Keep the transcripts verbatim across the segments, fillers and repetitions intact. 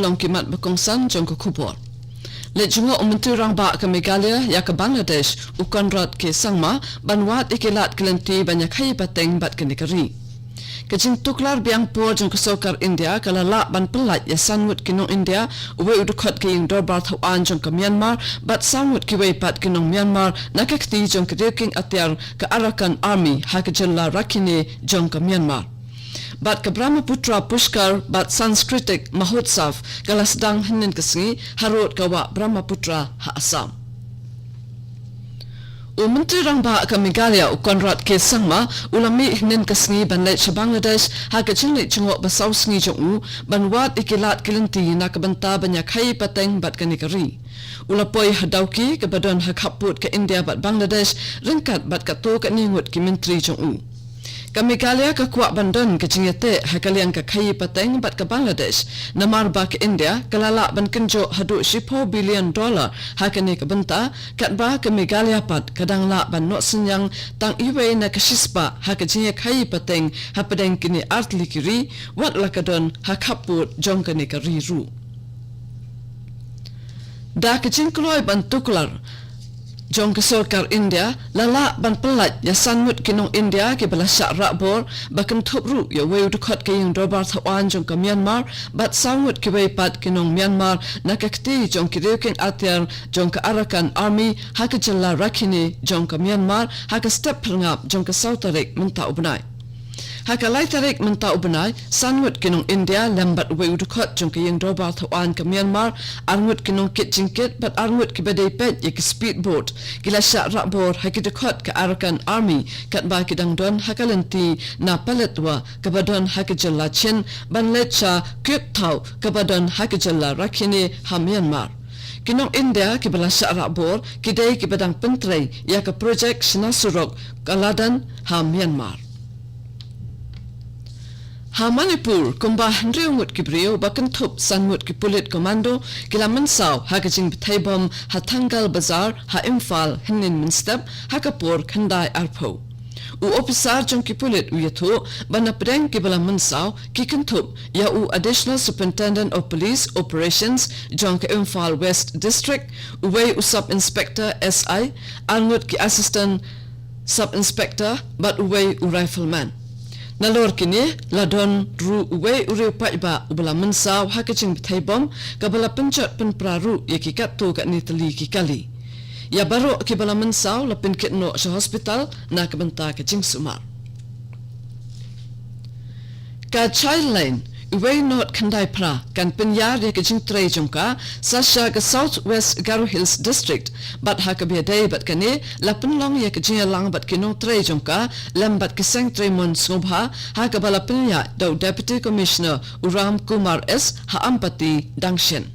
Long ki mat ba kongsan jong ka khubor. Leit jngoh u Myntri Rangbah ka Meghalaya ïa ka Bangladesh, u Conrad K Sangma, ban wad ïa ki lad ki lynti ban ïa khaïi pateng bad kane ka ri. Ka jingtuklar biang por jong ka sorkar India ka la lah ban pyllait ïa san ngut ki nong India, uwei u dkhot ka ïing dorbar thawaiñ jong ka Myanmar, bad saw ngut kiwei pat ki nong Myanmar na ka kti jong ka riew kieng atiar ka Arakan Army ha ka jylla Rakhine jong ka Myanmar. Bad ka Brahmaputra Pushkar bad Sanskriti Mahotsav ka la sdang hynnin ka sngi harud ka wah Brahmaputra ha Assam. U Myntri Rangbah ka Meghalaya u Conrad K Sangma u la mih hynnin ka sngi ban leit sha Bangladesh ha ka jingleit jngoh ba saw sngi jong u ban wad ïa ki lad ki lynti na ka bynta ban ïa khaïi pateng bad kane ka ri. U la poi ha Dawki kaba don ha khappud ka India bad Bangladesh ryngkat bad katto katne ngut ki myntri jong u. Ka Meghalaya ka kwah ban don ka jingïateh ha ka liang ka khaïi pateng bad ka Bangladesh, namar ba ka India ka la lah ban kynjoh haduh shiphew billion dollar ha kane ka bynta, katba ka Meghalaya pat ka dang lah ban noh synñiang tang iwei na ka shispah ha ka jingïakhaïi pateng hapdeng kine artylli ki ri, wat la ka don ha khappud jong kane ka ri ruh. Da ka jingkloi ban tuklar jong ka sorkar India, la lah ban pyllait ïa san ngut ki nong India kiba la shah rah bor, ba kynthup ruh ïa uwei u dkhot ka ïing dorbar thawaiñ jong ka Myanmar, bad saw ngut kiwei pat ki nong Myanmar na ka kti jong ki riew kieng atiar jong ka Arakan Army ha ka jylla Rakhine jong ka Myanmar ha ka step phyrngap jong ka saw tarik mynta u bnai. Ha ka lai tarik mynta u bnai, san ngut ki nong India lem bad uwei u dkhot jong ka ïing dorbar thawaiñ ka Myanmar, ar ngut ki nongkit jingkit bad ar ngut kiba dei peit ïa ki speedboat ki la shah rah bor ha ki dkhot ka Arakan Army, katba ki dang don ha ka lynti na Paletwa kaba don ha ka jylla Chin ban leit sha Kyikthaw kaba don ha ka jylla Rakhine ha Myanmar. Ki nong India kiba la shah rah bor ki dei kiba dang pyntrei ïa ka projek shna surok ka Ladan ha Myanmar. Ha Manipur, kumba hynriew ngut ki briew ba kynthup san ngut ki pulit komando ki la mynsaw ha ka jingbthei bom ha Thangal Bazar ha Imphal hynnin mynstep ha ka por khyndai arphew. U ophisar jong ki pulit u ïathuh ba na pdeng kiba la mynsaw ki kynthup ïa u Additional Superintendent of Police Operations jong ka Imphal West District, uwei u Sub Inspector S I, ar ngut ki Assistant Sub Inspector bad uwei u rifleman. Nalor kine la don ruh uwei u riew paidbah uba la mynsaw ha ka jingbthei bom kaba la pynjot pynpra ruh ïa ki katto katne tylli ki kali. Ïa baroh kiba la mynsaw la pynkit noh sha hospital na ka bynta ka jingsumar. Ka Childline uwei not khyndai phra kan pynïar ïa ka jingtrei jong ka sa sha ka South West Garo Hills District, bad ha kaba ïadei bad kane la pynlong ïa ka jingïalang bad ki nongtrei jong ka lem bad ki seng trei mon sngewbha, ha kaba la pynïaid da u Deputy Commissioner u Ram Kumar S ha Ampati dang shen.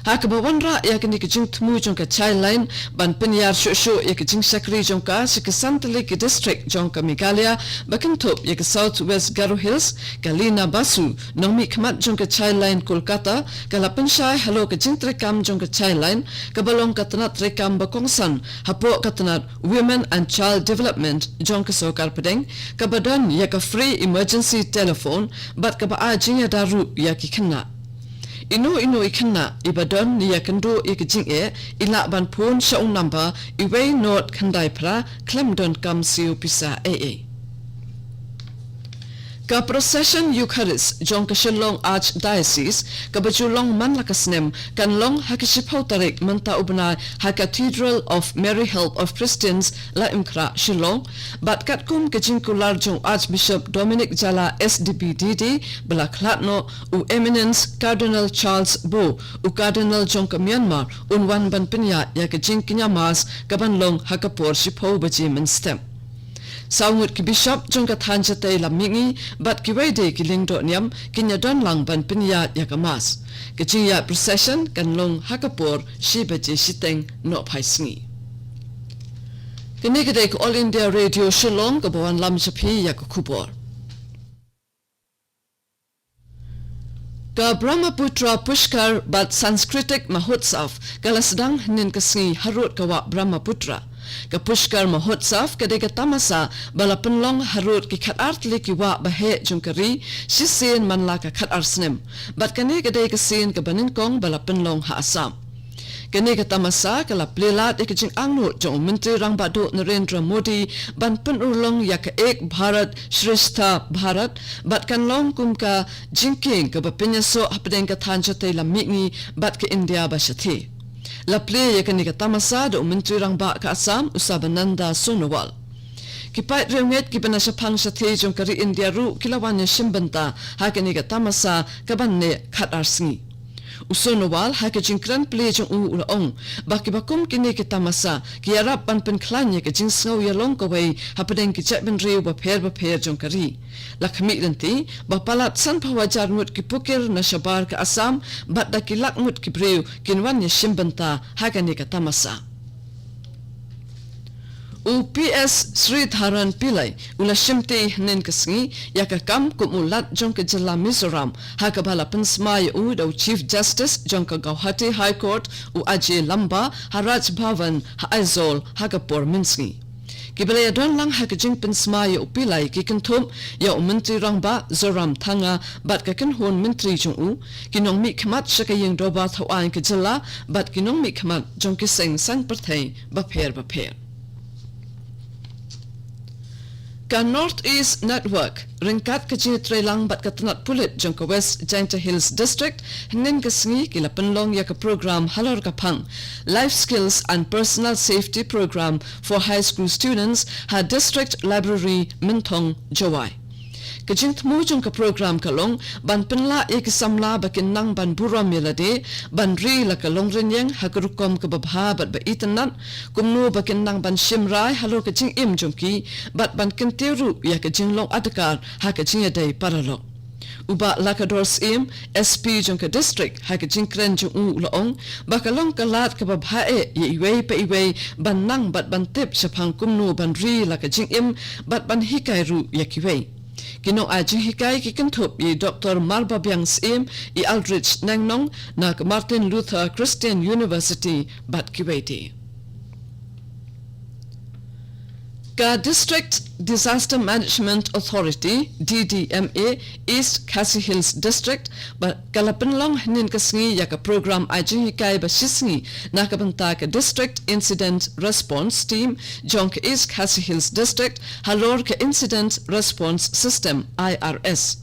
Ha kaba wanrah ïa kane ka jingthmu jong ka Childline ban pynïar shuh shuh ïa ka jingshakri jong ka sha ki san tylli ki district jong ka Meghalaya ba kynthup ïa ka South West Garo Hills, ka Lina Basu, nongmihkhmat jong ka Childline Kolkata, ka la pynshai halor ka jingtreikam jong ka Childline kaba long ka tnat treikam ba kongsan hapoh ka tnat Women and Child Development jong ka sorkar pdeng, kaba don ïa ka free emergency telephone bad kaba ai jingïada ruh ïa ki khynnah. Ino ino i khynnah iba don ne ïakynduh ïa ka jingeh i lah ban phone sha u number uwei not khyndai phra khlem donkam siew pisa ei ei. Ka procession Eucharist jong ka Shillong Archdiocese kaba ju long man la ka snem kan long ha ka shiphew tarik mynta u bnai ha Cathedral of Mary Help of Christians, Laitumkhrah, Shillong, bad katkum ka jingkular jong Archbishop Dominic Jala S D B D D ba la khlad noh, u Eminence Cardinal Charles Bo, u Cardinal jong ka Myanmar, un wan ban pynïaid ïa ka jingkñia Mass kaban long ha ka por shiphew baje mynstep. Saw ngut ki bishop jong ka thaiñ shatei lam mihngi bad kiwei de ki lyngdoh niam kin ïadon lang ban pynïaid ïa ka Mass. Ka jingïaid procession kan long ha ka por shi baje shiteng nohphai sngi. Kane ka dei ka All India Radio Shillong kaba wanlam sha phi ïa ka khubor. Ka Brahmaputra Pushkar bad Sanskriti Mahotsav ka la sdang hynnin ka sngi harud ka wah Brahmaputra. Ka Pushkar Mahotsav ka dei ka tamasa ba la pynlong harud ki khatar tylli ki wah baheh jong ka ri, shisien man la ka khatar snem. Bad kane ka dei ka sien kaba nyngkong ba la pynlong ha Assam. Kane ka tamasa ka la plie lad ïa ka jingangnud jong u Myntri Rangbah Duh Narendra Modi ban pynurlong ïa ka Ek Bharat Shreshtha Bharat, bad kan long kum ka jingkieng kaba pynïasoh hapdeng ka thaiñ shatei lam mihngi bad ka India ba shathie. La plie ïa kane ka tamasa da u Myntri Rangbah ka Assam, u Sarbananda Sonowal. Ki paid riewngeit kiba na shaphang shathie jong ka ri India ruh ki la wan ïashim bynta ha kane ka tamasa kaban neh khatar sngi. U Sonowal ha ka jingkren plie jong u u la ong ba kiba kum kine ki tamasa ki ïarap ban pynkhlaiñ ïa ka jingsngew ïalong kawei hapdeng ki jaitbynriew bapher bapher jong ka ri. La khmih lynti ba palat sanphew hajar ngut ki pukir na shabar ka Assam bad da ki lak ngut ki briew kin wan ïashim bynta ha kane ka tamasa. U P S Sridharan Pillai u la shimti hynnin ka sngi ïa ka kam kum u Lat jong ka jylla Mizoram, ha kaba la pynsmai ïa u da u Chief Justice jong ka Guwahati High Court, u Ajay Lamba, ha Raj Bhavan ha Aizawl ha ka por mynsngi. Kiba la ïadon lang ha ka jingpynsmai ïa u Pillai ki kynthup ïa u Myntri Rangbah Zoramthanga bad ka kynhun myntri jong u, ki nongmihkhmat sha ka ïing dorbar thaw aiñ ka jylla bad ki nongmihkhmat jong ki seng saiñ pyrthei bapher bapher. Ka North East Network, ryngkat ka jingïatreilang bad ka tnat pulit jong ka West Jaintia Hills District, hynnin ka sngi ki la pynlong ïa ka program halor ka phang Life Skills and Personal Safety Program for High School Students ha District Library Mynthong, Jowai. Ka jingthmu jong ka program ka long ban pynlah ïa ki samla ba kin nang ban burom ïa lade, ban ri la ka longrynïeng ha ka rukom kaba bha bad ba itynnat, kumno ba kin nang ban shim rai halor ka jingim jong ki, bad ban kyntiew ruh ïa ka jinglong adkar ha ka jingïadei paralok. U Bah Lakador Syiem, S P jong ka district, ha ka jingkren jong u u la ong ba ka long ka lad kaba bha eh ïa iwei pa iwei ban nang bad ban tip shaphang kumno ban ri la ka jingim bad ban hikai ruh ïa kiwei. Ki nongai jinghikai ki kynthup ïa i Doktor Marbabiang Syiem, i Aldrich Nengnong na ka Martin Luther Christian University bad kiwei de. Ka District Disaster Management Authority, D D M A, East Khasi Hills District, ba ka la pynlong hynnin ka sngi ïa ka program ai jinghikai ba shisngi na ka bynta ka District Incident Response Team jong ka East Khasi Hills District halor ka Incident Response System, I R S.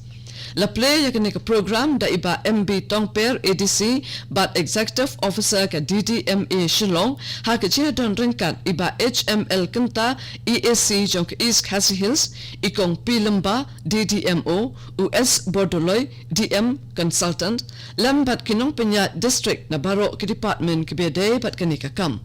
La plie ïa kane ka program da i Bah M B Tongper, A D C bad Executive Officer ka D D M A Shillong, ha ka jingïadon ryngkat i Bah H M L Kynta, E A C jong ka East Khasi Hills, i Kong P Lymba, D D M O, u S Bordoloi, D M Consultant, lem bad ki nongpynïaid district na baroh ki department kiba ïadei bad kane ka kam.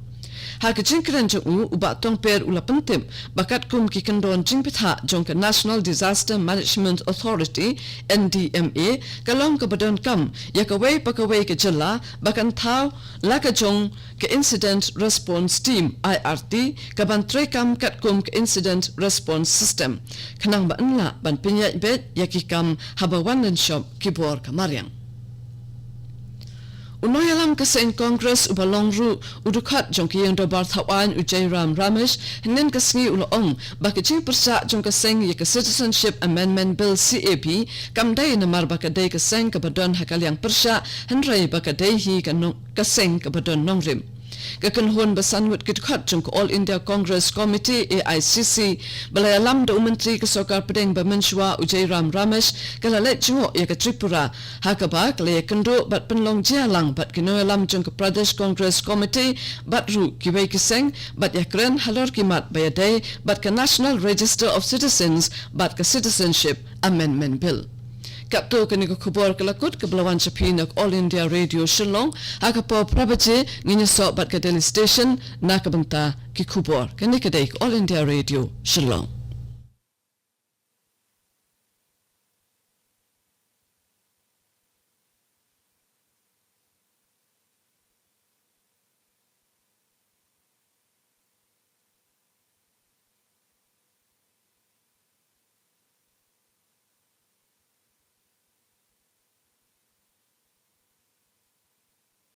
Ha ka jingkren jong u, u Bah Tongper u la pyntip ba katkum ki kyndon jingpyntha jong ka National Disaster Management Authority, N D M A, ka long kaba donkam ïa kawei pa kawei ka jylla ba kan thaw la ka jong ka Incident Response Team, I R T, kaban treikam katkum ka Incident Response System, khnang ba yn lah ban pynïaid beit ïa ki kam haba wan lynshop ki bor ka mariang. U nongïalam ka seng Congress uba long ruh u dkhot jong ka ïing dorbar thaw aiñ, u Jairam Ramesh, hynnin ka sngi u la ong ba ka jingpyrshah jong ka seng ïa ka Citizenship Amendment Bill, C A B, kam dei namar ba ka dei ka seng kaba don ha ka liang pyrshah, hynrei ba ka dei hi ka nong-, ka seng kaba don nongrim. Ka kynhun ba san ngut ki dkhot jong ka All India Congress Committee, A I C C, ba la ïalam da u Myntri ka Sorkar Pdeng ba mynshuwa, u Jairam Ramesh, ka la leit jngoh ïa ka Tripura, ha kaba ka la ïakynduh bad pynlong jingïalang bad ki nongïalam jong ka Pradesh Congress Committee bad ruh kiwei ki seng, bad ïakren halor ki mat ba ïadei bad ka National Register of Citizens bad ka Citizenship Amendment Bill. Katto kane ka khubor ka la kut kaba la wan sha phi na ka All India Radio Shillong, ha ka por phra baje ngin ïasoh bad ka Delhi Station na ka bynta ki khubor. Kane ka dei ka All India Radio Shillong.